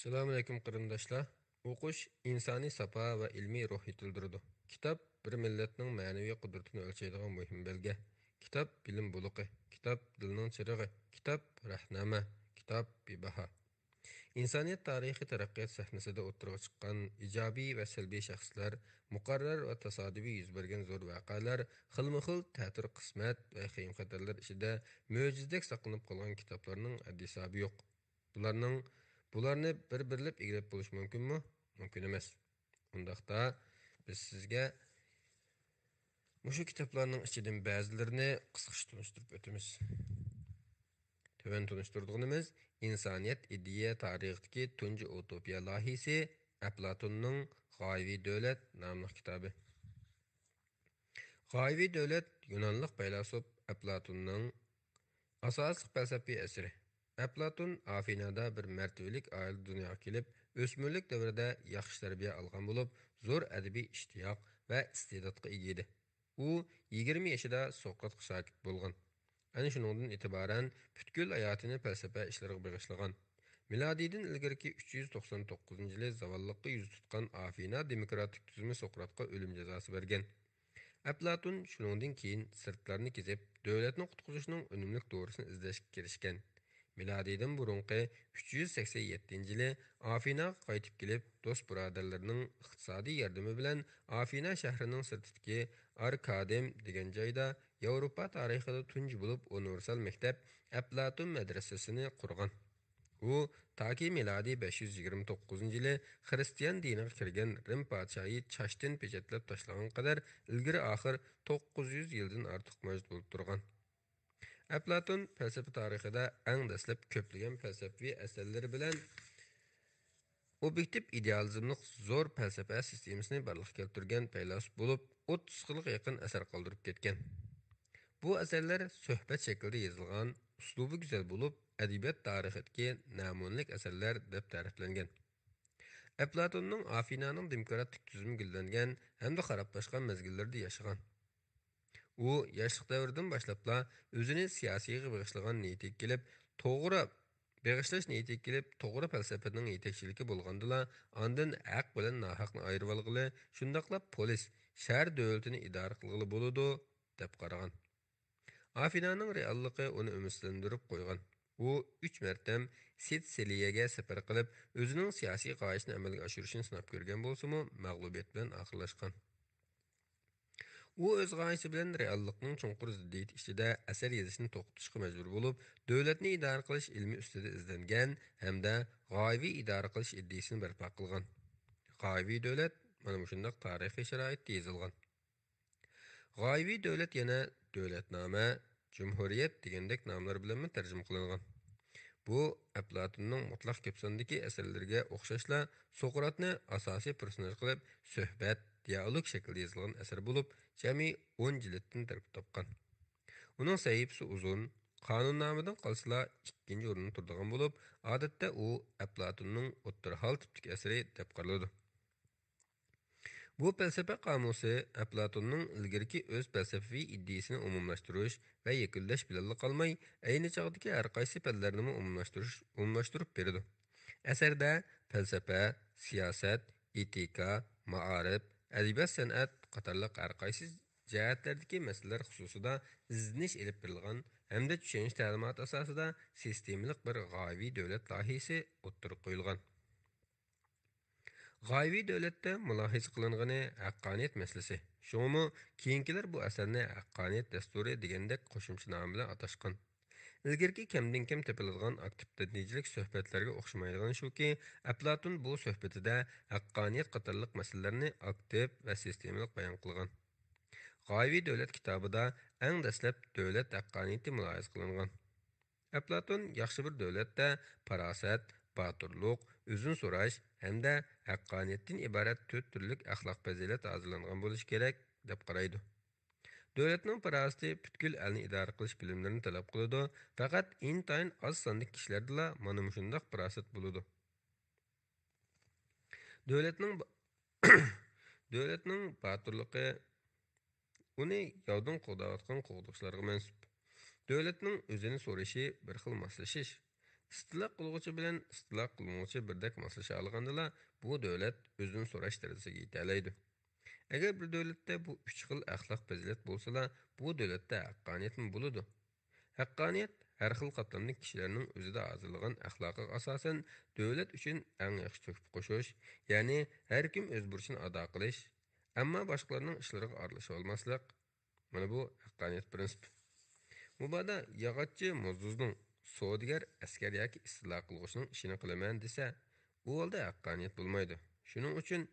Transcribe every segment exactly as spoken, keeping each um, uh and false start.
ئەسسالامۇئەلەيكۇم قېرىنداشلار. ئوقۇش ئىنسانىي ساپا ۋە ئىلمىي روھ يېتىلدۈرىدۇ. كىتاب بىر مىللەتنىڭ مەنىۋى قۇدرىتىنى ئۆلچەيدىغان مۇھىم بەلگە. كىتاب بىلىم بۇلىقى، كىتاب دىلنىڭ چىرىغى، كىتاب رەھنامە، كىتاب بىباھا. ئىنسانىيەت تارىخىي تەرەققىيات سەھنىسىدە ئوتتۇرىغا چىققان ئىجابىي ۋە سەلبىي شەخسلەر، مۇقەررەر ۋە تاسادىپىي يۈز بەرگەن زور ۋەقەلەر، خىلمۇ خىل تەتۈر قىسمەت ۋە خىيم-خەتەرلەر ئىچىدە مۆجىزىدەك ساقلىنىپ قالغان كىتابلارنىڭ ھەددى-ھېسابى يوق. بۇلارنىڭ، بۇلارنى بىر-بىرلەپ ئىگىلەپ بولۇش مۇمكىنمۇ؟ مۇمكىن ئەمەس. ئۇنداقتا، بىز سىزگە مۇشۇ كىتابلارنىڭ ئىچىدىن بەزىلىرىنى قىسقىچە تونۇشتۇرۇپ ئۆتىمىز. تۆۋەن تونۇشتۇرىدىغىنىمىز ئىنسانىيەت ئىدىيە تارىخىدىكى تۇنجى ئۇتوپىيە لايىھىسى ئەپلاتوننىڭ غايىۋى دۆلەت ناملىق كىتابى. غايىۋى دۆلەت يۇنانلىق پەيلاسوپ ئەپلاتوننىڭ ئاساسلىق پەلسەپىۋى ئەسىرى. ئەپلاتون ئافىنادا بىر مەرتىۋىلىك ئائىلىدە دۇنياغا كېلىپ، ئۆسمۈرلۈك دەۋرىدە ياخشى تەربىيە ئالغان بولۇپ، زور ئەدەبىي ئىشتىياق ۋە ئىستېداتقا ئىگە ئىدى. ئۇ يىگىرمە يېشىدا سوقراتقا شاگىرت بولغان. ئەنە شۇنىڭدىن ئېتىبارەن پۈتكۈل ھاياتىنى پەلسەپە ئىشلىرىغا بېغىشلىغان. مىلادىيدىن ئىلگىرىكى ئۈچ يۈز توقسان توققۇزىنچى يىلى زاۋاللىققا يۈز تۇتقان ئافىنا دېموكراتىك تۈزۈمى سوقراتقا ئۆلۈم جازاسى بەرگەن. ئەپلاتون شۇنىڭدىن كېيىن سىرتلارنى كېزىپ، دۆلەتنى قۇتقۇزۇشنىڭ ئۈنۈملۈك دورىسىنى ئىزدەشكە كىرىشكەن. مىلادىيدىن بۇرۇنقى ئۈچ يۈز سەكسەن يەتتىنچى يىلى ئافىناغا قايتىپ كېلىپ، دوست-بۇرادەرلىرىنىڭ ئىقتىسادىي ياردىمى بىلەن ئافىنا شەھىرىنىڭ سىرتىدىكى ئاركادىم دېگەن جايدا ياۋروپا تارىخىدا تۇنجى بولۇپ ئۇنىۋېرسال مەكتەپ ئەپلاتون مەدرەسىسىنى قۇرغان. ئۇ تاكى مىلادىي بەش يۈز يىگىرمە توققۇزىنچى يىلى خىرىستىيان دىنىغا كىرگەن رىم پادىشاھى چاشتىن پېچەتلەپ تاشلىغانغا قەدەر ئىلگىرى-ئاخىر توققۇز يۈز يىلدىن ئارتۇق مەۋجۇت بولۇپ تۇرغان. ئەپلاتون پەلسەپە تارىخىدا ئەڭ دەسلەپ كۆپلىگەن پەلسەپىۋى ئەسەرلىرى بىلەن ئوبيېكتىپ ئىدېئالىزملىق زور پەلسەپە سىستېمىسىنى بارلىققا كەلتۈرگەن پەيلاسوپ بولۇپ، ئوتتۇزغا يېقىن ئەسەر قالدۇرۇپ كەتكەن. بۇ ئەسەرلەر سۆھبەت شەكلىدە يېزىلغان، ئۇسلۇبى گۈزەل بولۇپ، ئەدەبىيات تارىخىدىكى نەمۇنىلىك ئەسەرلەر دەپ تەرىپلەنگەن. ئەپلاتوننىڭ ئافىنانىڭ دېموكراتىك تۈزۈمى گۈللەنگەن ھەمدە خارابلاشقان مەزگىللىرىدە ياشىغان. ئۇ ياشلىق دەۋرىدىن باشلاپلا ئۆزىنى سىياسىيغا بېغىشلىغان نىيىتىگە كېلىپ، توغرا، بېغىشلاش نىيىتىگە كېلىپ، توغرا پەلسەپىنىڭ يېتەكچىلىكى بولغاندىلا، ئاندىن ھەق بىلەن ناھەقنى ئايرىۋالغىلى، شۇنداقلا پولىس، شەھەر دۆلىتىنى ئىدارە قىلغىلى بولىدۇ، دەپ قارىغان. ئافىنانىڭ رېئاللىقى ئۇنى ئۈمىدسىزلەندۈرۈپ قويغان. ئۇ ئۈچ مەرتەم سىتسىلىيەگە سەپەر قىلىپ، ئۆزىنىڭ سىياسىي خاھىشىنى ئەمەلگە ئاشۇرۇشنى سىناپ كۆرگەن بولسىمۇ، مەغلۇبىيەت بىلەن ئاخىرلاشقان. ئۇ ئۆز غايىسى بىلەن رېئاللىقنىڭ چوڭقۇر زىددىيىتى ئىچىدە ئەسەر يېزىشنى توختىتىشقا مەجبۇر بولۇپ، دۆلەتنى ئىدارە قىلىش ئىلمى ئۈستىدە ئىزدەنگەن ھەمدە غايىۋى ئىدارە قىلىش ئىدىيىسىنى بەرپا قىلغان. غايىۋى دۆلەت مانا مۇشۇنداق تارىخىي شارائىتتا يېزىلغان. غايىۋى دۆلەت يەنە دۆلەتنامە، جۇمھۇرىيەت دېگەندەك ناملار بىلەنمۇ تەرجىمە قىلىنغان. بۇ ئەپلاتوننىڭ مۇتلەق كۆپ ساندىكى ئەسەرلىرىگە ئوخشاشلا، سوقراتنى ئاساسىي پېرسوناژ قىلىپ، سۆھبەت، دىئالوگ شەكلىدە يېزىلغان ئەسەر بولۇپ، جەمئىي ئون جىلدتىن تەركىب تاپقان. ئۇنىڭ سەھىپىسى ئۇزۇن، قانۇننامىدىن قالسىلا ئىككىنچى ئورۇندا تۇرىدىغان بولۇپ، ئادەتتە ئۇ ئەپلاتوننىڭ ئوتتۇرا ھال تىپتىكى ئەسىرى دەپ قارىلىدۇ. بۇ پەلسەپە قامۇسى ئەپلاتوننىڭ ئىلگىرىكى ئۆز پەلسەپىۋى ئىدىيىسىنى ئومۇملاشتۇرۇش ۋە يەكۈنلەش بىلەنلا قالماي، ئەينى چاغدىكى ھەر قايسى پەنلەرنىمۇ ئومۇملاشتۇرۇش، ئومۇملاشتۇرۇپ بېرىدۇ. ئەسەردە پەلسەپە، سىياسەت، ئېتىكا، مائارىپ، ئەدەبىيات-سەنئەت قاتارلىق ھەر قايسى جەھەتلەردىكى مەسىلىلەر خۇسۇسىدا ئىزدىنىش ئېلىپ بېرىلغان ھەمدە چۈشەنچە تەلىماتى ئاساسىدا سىستېمىلىق بىر غايىۋى دۆلەت لايىھىسى ئوتتۇرىغا قويۇلغان. غايىۋى دۆلەتتە مۇلاھىزە قىلىنغىنى ھەققانىيەت مەسىلىسى. شۇڭىمۇ كېيىنكىلەر بۇ ئەسەرنى ھەققانىيەت دەستۇرى دېگەندەك قوشۇمچە نامى بىلەن ئاتاشقان. ئىلگىرىكى كەمدىن-كەم تېپىلىدىغان ئاكتىپ نەتىجىلىك سۆھبەتلەرگە ئوخشىمايدىغىنى شۇكى، ئەپلاتون بۇ سۆھبىتىدە ھەققانىيەت قاتارلىق مەسىلىلەرنى ئاكتىپ ۋە سىستېمىلىق بايان قىلغان. غايىۋى دۆلەت كىتابىدا ئەڭ دەسلەپ دۆلەت ھەققانىيىتى مۇلاھىزە قىلىنغان. ئەپلاتون ياخشى بىر دۆلەتتە پاراسەت، باتۇرلۇق، ئۆزىنى سوراش ھەمدە ھەققانىيەتتىن ئىبارەت تۆت تۈرلۈك ئەخلاق پەزىلەت ھازىرلانغان بولۇشى كېرەك، دەپ قارايدۇ. دۆلەتنىڭ پاراسىتى پۈتكۈل ئەلنى ئىدارە قىلىش بىلىملىرىنى تەلەپ قىلىدۇ، پەقەت ئىنتايىن ئاز ساندىكى كىشىلەردىلا مانا مۇشۇنداق پاراسەت بولىدۇ. دۆلەتنىڭ با-، دۆلەتنىڭ باتۇرلۇقى ئۇنى ياۋدىن قوغداۋاتقان قوغدىغۇچىلارغا مەنسۇپ. دۆلەتنىڭ ئۆزىنى سورىشى بىر خىل ماسلىشىش. ئىستىلا قىلغۇچى بىلەن ئىستىلا قىلىنغۇچى بىردەك ماسلىشالىغاندىلا، بۇ دۆلەت ئۆزىدىن سوراش دەرىجىسىگە يېتەلەيدۇ. ئەگەر بىر دۆلەتتە بۇ ئۈچ خىل ئەخلاق پەزىلەت بولسىلا، بۇ دۆلەتتە ھەققانىيەتمۇ بولىدۇ. ھەققانىيەت ھەر خىل قاتلامدىكى كىشىلەرنىڭ ئۆزىدە ھازىرلىغان ئەخلاقىغا ئاساسەن، دۆلەت ئۈچۈن ئەڭ ياخشى تۆھپە قوشۇش، يەنى ھەر كىم ئۆز بۇرچىنى ئادا قىلىش، ئەمما باشقىلارنىڭ ئىشلىرىغا ئارىلىشىۋالماسلىق. مانا بۇ ھەققانىيەت پىرىنسىپى. مۇبادا ياغاچچى موزدۇزنىڭ سودىگەر، ئەسكەر ياكى ئىستىلا قىلغۇچىنىڭ ئىشىنى قىلىمەن دېسە، ئۇ ھالدا ھەققانىيەت بولمايدۇ. شۇنىڭ ئۈچۈن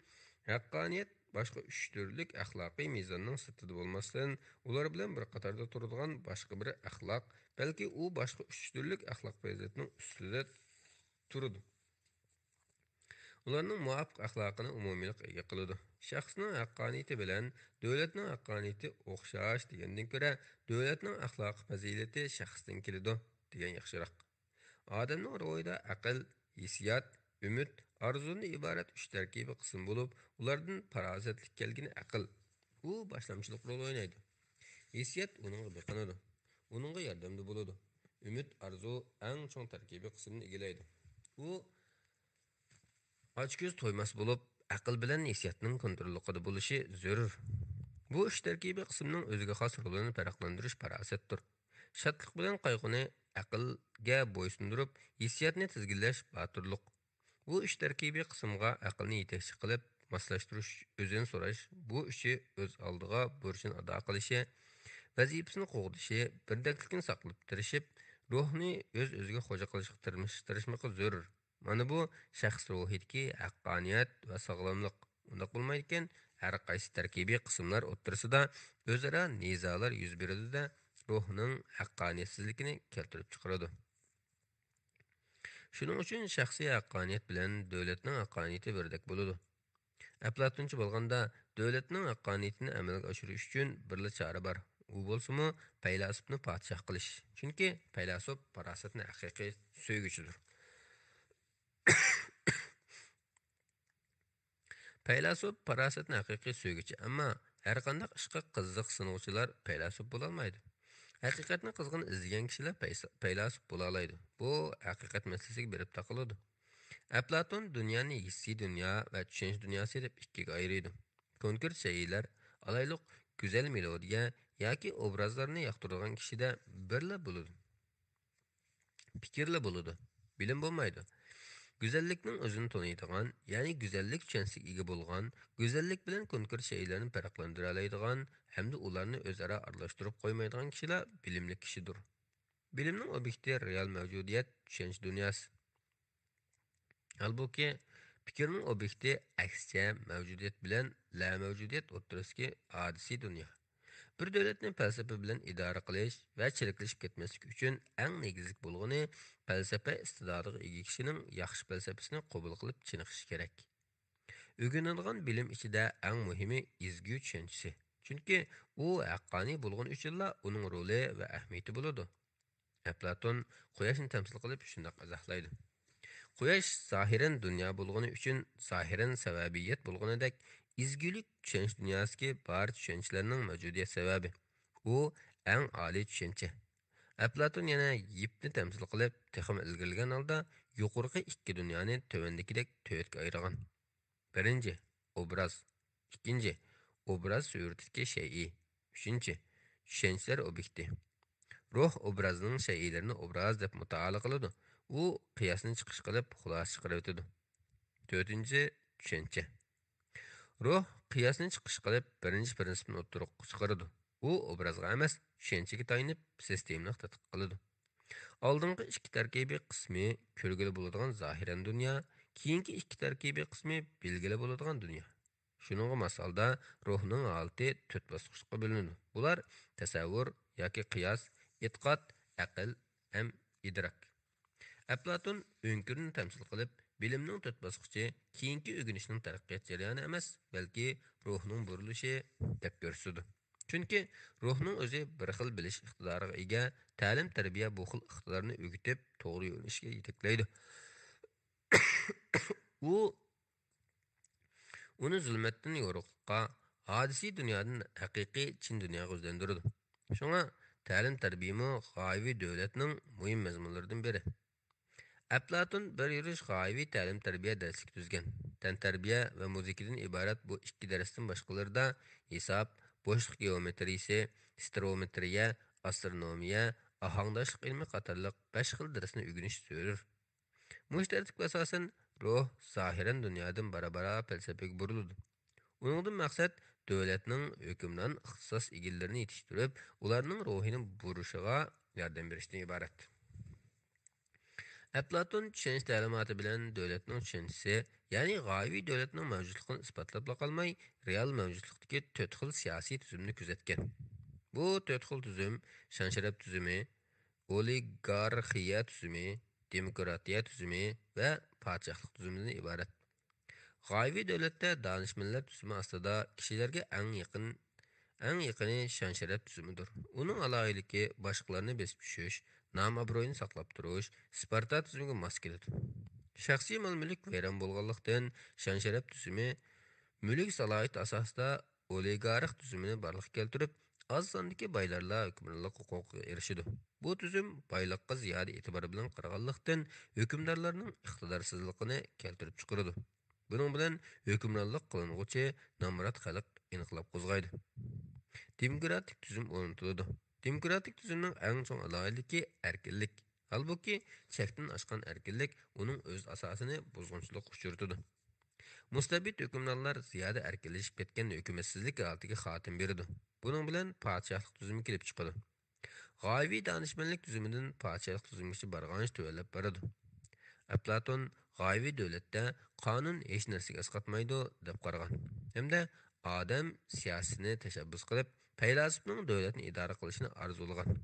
ھەققانىيەت باشقا ئۈچ تۈرلۈك ئەخلاقىي مىزاننىڭ سىرتىدا بولماستىن، ئۇلار بىلەن بىر قاتاردا تۇرىدىغان باشقا بىر ئەخلاق، بەلكى ئۇ باشقا ئۈچ تۈرلۈك ئەخلاق پەزىلەتنىڭ ئۈستىدە تۇرىدۇ. ئۇلارنىڭ مۇۋاپىق ئەخلاقىنى ئومۇمىيلىق ئىگە قىلىدۇ. شەخسنىڭ ھەققانىيىتى بىلەن دۆلەتنىڭ ھەققانىيىتى ئوخشاش دېگەندىن كۆرە، دۆلەتنىڭ ئەخلاقىي پەزىلىتى شەخستىن كېلىدۇ دېگەن ياخشىراق. ئادەمنىڭ روھىدا ئەقىل، ھېسسىيات، ئۈمىد، ئارزۇدىن ئىبارەت ئۈچ تەركىبىي قىسىم بولۇپ، ئۇلاردىن پاراسەتلىك كەلگىنى ئەقىل. ئۇ باشلامچىلىق رولى ئوينايدۇ. ھېسسىيات ئۇنىڭغا بېقىنىدۇ. ئۇنىڭغا ياردەمدە بولىدۇ. ئۈمىد، ئارزۇ ئەڭ چوڭ تەركىبىي قىسىمنى ئىگىلەيدۇ. ئۇ ئاچكۆز تويماس بولۇپ، ئەقىل بىلەن ھېسسىياتنىڭ كونتروللۇقىدا بولۇشى زۆرۈر. بۇ ئۈچ تەركىبىي قىسىمنىڭ ئۆزىگە خاس رولىنى پەرقلەندۈرۈش پاراسەتتۇر. شادلىق بىلەن قايغۇنى ئەقىلگە بويسۇندۇرۇپ، ھېسسىياتنى تىزگىنلەش باتۇرلۇق. بۇ ئۈچ تەركىبىي قىسىمغا ئەقىلنى يېتەكچى قىلىپ، ماسلاشتۇرۇش، ئۆزىنى سوراش، بۇ ئۈچى ئۆز ئالدىغا بۇرچىنى ئادا قىلىشى، ۋەزىپىسىنى قوغدىشى، بىردەكلىكىنى ساقلاپ تىرىشىپ، روھنى ئۆز-ئۆزىگە خوجا قىلىشقا تىرمىش-، تىرىشمىقى زۆرۈر. مانا بۇ شەخس روھىدىكى ھەققانىيەت ۋە ساغلاملىق. ئۇنداق بولمايدىكەن، ھەر قايسى تەركىبىي قىسىملار ئوتتۇرىسىدا ئۆزئارا نىزالار يۈز بېرىدۇ-دە، روھنىڭ ھەققانىيەتسىزلىكىنى كەلتۈرۈپ چىقىرىدۇ. شۇنىڭ ئۈچۈن شەخسىي ھەققانىيەت بىلەن دۆلەتنىڭ ھەققانىيىتى بىردەك بولىدۇ. ئەپلاتونچە بولغاندا، دۆلەتنىڭ ھەققانىيىتىنى ئەمەلگە ئاشۇرۇش ئۈچۈن بىرلا چارە بار. ئۇ بولسىمۇ پەيلاسوپنى پادىشاھ قىلىش. چۈنكى پەيلاسوپ پاراسەتنى ھەقىقىي سۆيگۈچىدۇر. پەيلاسوپ پاراسەتنى ھەقىقىي سۆيگۈچى، ئەمما ھەرقانداق ئىشقا قىزىقسىنغۇچىلار پەيلاسوپ بولالمايدۇ. ھەقىقەتنى قىزغىن ئىزدىگەن كىشىلەر پەيسا-، پەيلاسوپ بولالايدۇ. بۇ ھەقىقەت مەسىلىسىگە بېرىپ تاقىلىدۇ. ئەپلاتون دۇنيانى ھېسسىي دۇنيا ۋە چۈشەنچە دۇنياسى دەپ ئىككىگە ئايرىيدۇ. كونكرېت شەيئىلەر، ئالايلۇق، گۈزەل مېلودىيە ياكى ئوبرازلارنى ياقتۇرىدىغان كىشىدە بىرلا بولىدۇ. پىكىرلا بولىدۇ، بىلىم بولمايدۇ. گۈزەللىكنىڭ ئۆزىنى تونۇيدىغان، يەنى گۈزەللىك چۈشەنچىسىگە ئىگە بولغان، گۈزەللىك بىلەن كونكرېت شەيئىلەرنى پەرقلەندۈرەلەيدىغان ھەمدە ئۇلارنى ئۆزئارا ئارىلاشتۇرۇپ قويمايدىغان كىشىلا بىلىملىك كىشىدۇر. بىلىمنىڭ ئوبيېكتى رېئال مەۋجۇدىيەت، چۈشەنچە دۇنياسى. ھالبۇكى، پىكىرنىڭ ئوبيېكتى ئەكسىچە مەۋجۇدىيەت بىلەن لامەۋجۇدىيەت ئوتتۇرىسىدىكى ھادىسىي دۇنيا. بىر دۆلەتنى پەلسەپە بىلەن ئىدارە قىلىش ۋە چىرىكلىشىپ كەتمەسلىك ئۈچۈن ئەڭ نېگىزلىك بولغىنى، پەلسەپە ئىستىداتىغا ئىگە كىشىنىڭ ياخشى پەلسەپىسىنى قوبۇل قىلىپ چېنىقىشى كېرەك. ئۆگىنىدىغان بىلىم ئىچىدە ئەڭ مۇھىمى ئىزگۈ چۈشەنچىسى. چۈنكى ئۇ ھەققانىي بولغىنى ئۈچۈنلا ئۇنىڭ رولى ۋە ئەھمىيىتى بولىدۇ. ئەپلاتون قۇياشنى تەمسىل قىلىپ شۇنداق ئىزاھلايدۇ: قۇياش زاھىرەن دۇنيا بولغىنى ئۈچۈن زاھىرەن سەۋەبىيەت بولغىنىدەك، ئىزگۈلۈك چۈشەنچە دۇنياسىدىكى بارچە چۈشەنچىلەرنىڭ مەۋجۇدىيەت سەۋەبى. ئۇ ئەڭ ئالىي چۈشەنچە. ئەپلاتون يەنە يىپنى تەمسىل قىلىپ، تېخىمۇ ئىلگىرىلىگەن ھالدا يۇقىرىقى ئىككى دۇنيانى تۆۋەندىكىدەك تۆتكە ئايرىغان. بىرىنچى، ئوبراز. ئىككىنچى، ئوبراز سۈرىتىدىكى شەيئى. ئۈچىنچى، چۈشەنچىلەر ئوبيېكتى. روھ ئوبرازنىڭ شەيئىلىرىنى ئوبراز دەپ مۇتائالا قىلىدۇ. ئۇ قىياسنى چىقىش قىلىپ خۇلاسە چىقىرىۋېتىدۇ. تۆتىنچى، چۈشەنچە. روھ قىياسنى چىقىش قىلىپ بىرىنچى پىرىنسىپنى ئوتتۇرىغا چىقىرىدۇ. ئۇ ئوبرازغا ئەمەس، چۈشەنچىگە تايىنىپ سىستېمىلىق تەتقىق قىلىدۇ. ئالدىنقى ئىككى تەركىبىي قىسمى كۆرگىلى بولىدىغان زاھىرەن دۇنيا، كېيىنكى ئىككى تەركىبىي قىسمى بىلگىلى بولىدىغان دۇنيا. شۇنىڭغا ماس ھالدا روھنىڭ ھالىتى تۆت باسقۇچقا بۆلۈنىدۇ. بۇلار تەسەۋۋۇر ياكى قىياس، ئېتىقاد، ئەقىل ھەم ئىدراك. ئەپلاتون ئۆڭكۈرنى تەمسىل قىلىپ، بىلىمنىڭ تۆت باسقۇچى كېيىنكى ئۆگىنىشنىڭ تەرەققىيات جەريانى ئەمەس، بەلكى روھنىڭ بۇرۇلۇشى دەپ كۆرسىتىدۇ. چۈنكى روھنىڭ ئۆزى بىر خىل بىلىش ئىقتىدارىغا ئىگە، تەلىم-تەربىيە بۇ خىل ئىقتىدارنى ئۆگىتىپ، توغرا يۆنىلىشكە يېتەكلەيدۇ. ئۇ ئۇنى زۇلمەتتىن يورۇقلۇققا، ھادىسىي دۇنيادىن ھەقىقىي چىن دۇنياغا ئۆزلەندۈرىدۇ. شۇڭا تەلىم-تەربىيەمۇ غايىۋى دۆلەتنىڭ مۇھىم مەزمۇنلىرىدىن بىرى. ئەپلاتون بىر يۈرۈش غايىۋى تەلىم-تەربىيە دەرسلىكى تۈزگەن. تەنتەربىيە ۋە مۇزىكىدىن ئىبارەت بۇ ئىككى دەرستىن باشقىلىرىدا ھېساب، بوشلۇق گېئومېترىيىسى، ستېرېئومېترىيە، ئاسترونومىيە، ئاھاڭداشلىق ئىلمى قاتارلىق بەش خىل دەرسنى ئۆگىنىش زۆرۈر. مۇشۇ تەرتىپكە ئاساسەن، روھ زاھىرەن دۇنيادىن بارا-بارا پەلسەپىگە بۇرۇلىدۇ. ئۇنىڭدىن مەقسەت دۆلەتنىڭ ھۆكۈمران ئىختىساس ئىگىلىرىنى يېتىشتۈرۈپ، ئۇلارنىڭ روھىنى بۇرۇشىغا ياردەم بېرىشتىن ئىبارەت. ئەپلاتون چۈشەنچە تەلىماتى بىلەن دۆلەتنىڭ چۈشەنچىسى، يەنى غايىۋى دۆلەتنىڭ مەۋجۇتلۇقىنى ئىسپاتلاپلا قالماي، رېئال مەۋجۇتلۇقتىكى تۆت خىل سىياسىي تۈزۈمنى كۆزەتكەن. بۇ تۆت خىل تۈزۈم شان-شەرەپ تۈزۈمى، ئولىگارخىيە تۈزۈمى، دېموكراتىيە تۈزۈمى ۋە پادىشاھلىق تۈزۈمىدىن ئىبارەت. غايىۋى دۆلەتتە دانىشمەنلەر تۈزۈمى ئاستىدا كىشىلەرگە ئەڭ يېقىن، ئەڭ يېقىنى شان-شەرەپ تۈزۈمىدۇر. ئۇنىڭ ئالاھىدىلىكى باشقىلارنى بېسىپ چۈشۈش، نام-ئابرۇينى ساقلاپ تۇرۇش، سپارتا تۈزۈمىگە ماس كېلىدۇ. شەخسىي مال-مۈلۈك ۋەيران بولغانلىقتىن، شان-شەرەپ تۈزۈمى مۈلۈك سالاھىيىتى ئاساسىدا ئولىگارخ تۈزۈمىنى بارلىققا كەلتۈرۈپ، ئاز ساندىكى بايلارلا ھۆكۈمرانلىق ھوقۇقىغا ئېرىشىدۇ. بۇ تۈزۈم بايلىققا زىيادە ئېتىبار بىلەن قارىغانلىقتىن، ھۆكۈمدارلارنىڭ ئىقتىدارسىزلىقىنى كەلتۈرۈپ چىقىرىدۇ. بۇنىڭ بىلەن ھۆكۈمرانلىق قىلىنغۇچى نامرات خەلق ئىنقىلاب قوزغايدۇ. دېموكراتىك تۈزۈم ئورنىتىلىدۇ. دېموكراتىك تۈزۈمنىڭ ئەڭ چوڭ ئالاھىدىلىكى ئەركىنلىك. ھالبۇكى، چەكتىن ئاشقان ئەركىنلىك ئۇنىڭ ئۆز ئاساسىنى بۇزغۇنچىلىققا ئۇچرىتىدۇ. مۇستەبىت ھۆكۈمرانلار زىيادە ئەركىنلىشىپ كەتكەن ھۆكۈمەتسىزلىك ھالىتىگە خاتىمە بېرىدۇ. بۇنىڭ بىلەن پادىشاھلىق تۈزۈمى كېلىپ چىقىدۇ. غايىۋى دانىشمەنلىك تۈزۈمىدىن پادىشاھلىق تۈزۈمىگىچە بارغانچە تۆۋەنلەپ بارىدۇ. ئەپلاتون غايىۋى دۆلەتتە قانۇن ھېچ نەرسىگە ئەسقاتمايدۇ، دەپ قارىغان ھەمدە ئادەم سىياسىتىنى تەشەببۇس قىلىپ، پەيلاسوپنىڭ دۆلەتنى ئىدارە قىلىشىنى ئارزۇلىغان.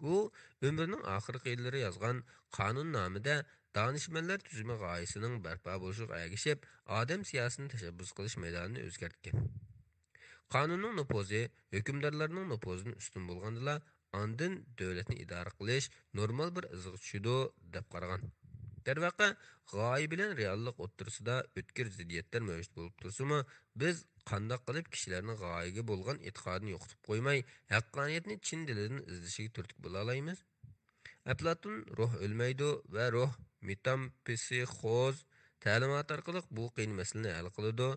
ئۇ ئۆمرىنىڭ ئاخىرقى يىللىرى يازغان قانۇننامىدە دانىشمەنلەر تۈزۈمى غايىسىنىڭ بەرپا بولۇشىغا ئەگىشىپ، ئادەم سىياسىتىنى تەشەببۇس قىلىش مەيدانىنى ئۆزگەرتكەن. قانۇننىڭ نوپۇزى ھۆكۈمدارلارنىڭ نوپۇزىدىن ئۈستۈن بولغاندىلا، ئاندىن دۆلەتنى ئىدارە قىلىش نورمال بىر ئىزغا چۈشىدۇ، دەپ قارىغان. دەرۋەقە، غايە بىلەن رېئاللىق ئوتتۇرىسىدا ئۆتكۈر زىددىيەتلەر مەۋجۇت بولۇپ تۇرسىمۇ، بىز قانداق قىلىپ كىشىلەرنىڭ غايىگە بولغان ئېتىقادىنى يوقىتىپ قويماي، ھەققانىيەتنى چىن دىلىدىن ئىزدىشىگە تۈرتكە بولالايمىز؟ ئەپلاتون روھ ئۆلمەيدۇ ۋە روھ مېتامپسىخوز تەلىماتى ئارقىلىق بۇ قىيىن مەسىلىنى ھەل قىلىدۇ.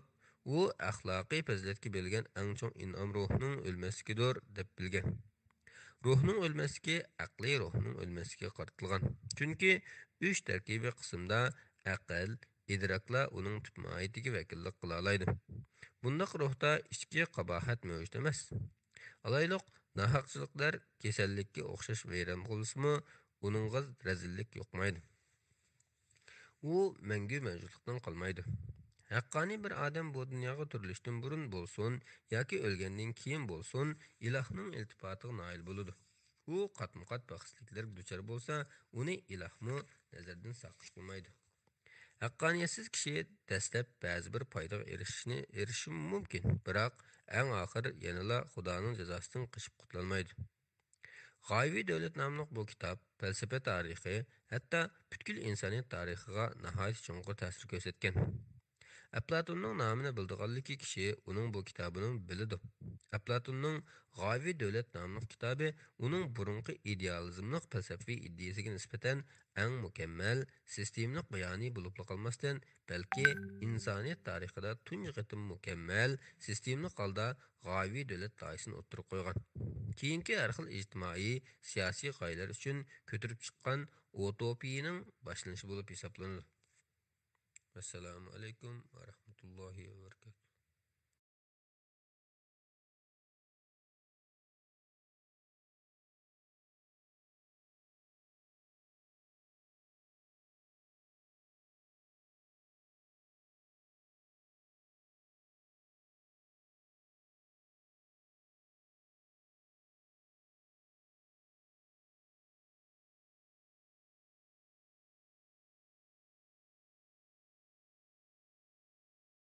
ئۇ ئەخلاقىي پەزىلەتكە بېرىلگەن ئەڭ چوڭ ئىنئام روھنىڭ ئۆلمەسلىكىدۇر، دەپ بىلگەن. روھنىڭ ئۆلمەسلىكى ئەقلىي روھنىڭ ئۆلمەسلىكىگە قارىتىلغان. چۈنكى ئۈچ تەركىبىي قىسىمدا ئەقىل، ئىدراكلا ئۇنىڭ تۈپ ماھىيىتىگە ۋەكىللىك قىلالايدۇ. بۇنداق روھتا ئىچكى قاباھەت مەۋجۇت ئەمەس. ئالايلۇق، ناھەقچىلىكلەر كېسەللىككە ئوخشاش ۋەيران قىلسىمۇ، ئۇنىڭغا رەزىللىك يۇقمايدۇ. ئۇ مەڭگۈ مەۋجۇتلۇقتىن قالمايدۇ. ھەققانىي بىر ئادەم بۇ دۇنياغا تۈرۈلۈشتىن بۇرۇن بولسۇن ياكى ئۆلگەندىن كېيىن بولسۇن، ئىلاھنىڭ ئىلتىپاتىغا نائىل بولىدۇ. ئۇ قاتمۇقات بەختسىزلىكلەرگە دۇچار بولسا، ئۇنى ئىلاھمۇ نەزەردىن ساقىت قىلمايدۇ. ھەققانىيەتسىز كىشى دەسلەپ بەزى بىر پايدىغا ئېرىشىشنى، ئېرىشىشىمۇ مۇمكىن، بىراق ئەڭ ئاخىر يەنىلا خۇدانىڭ جازاسىدىن قېچىپ قۇتۇلالمايدۇ. غايىۋى دۆلەت ناملىق بۇ كىتاب پەلسەپە تارىخى، ھەتتا پۈتكۈل ئىنسانىيەت تارىخىغا ناھايىتى چوڭقۇر تەسىر كۆرسەتكەن. ئەپلاتوننىڭ نامىنى بىلىدىغانلىكى كىشى ئۇنىڭ بۇ كىتابىنى بىلىدۇ. ئەپلاتوننىڭ غايىۋى دۆلەت ناملىق كىتابى ئۇنىڭ بۇرۇنقى ئىدېئالىزملىق پەلسەپىۋى ئىدىيىسىگە نىسبەتەن ئەڭ مۇكەممەل، سىستېمىلىق بايانى بولۇپلا قالماستىن، بەلكى ئىنسانىيەت تارىخىدا تۇنجى قېتىم مۇكەممەل، سىستېمىلىق ھالدا غايىۋى دۆلەت لايىھىسىنى ئوتتۇرىغا قويغان. كېيىنكى ھەر خىل ئىجتىمائىي، سىياسىي غايىلەر ئۈچۈن كۆتۈرۈپ چىققان ئۇتوپىيىنىڭ باشلىنىشى بولۇپ ھېسابلىنىدۇ. ۋەسسالامۇ ئەلەيكۇم ۋە رەھمەتۇللاھى ۋە بەرىكاتۇھ.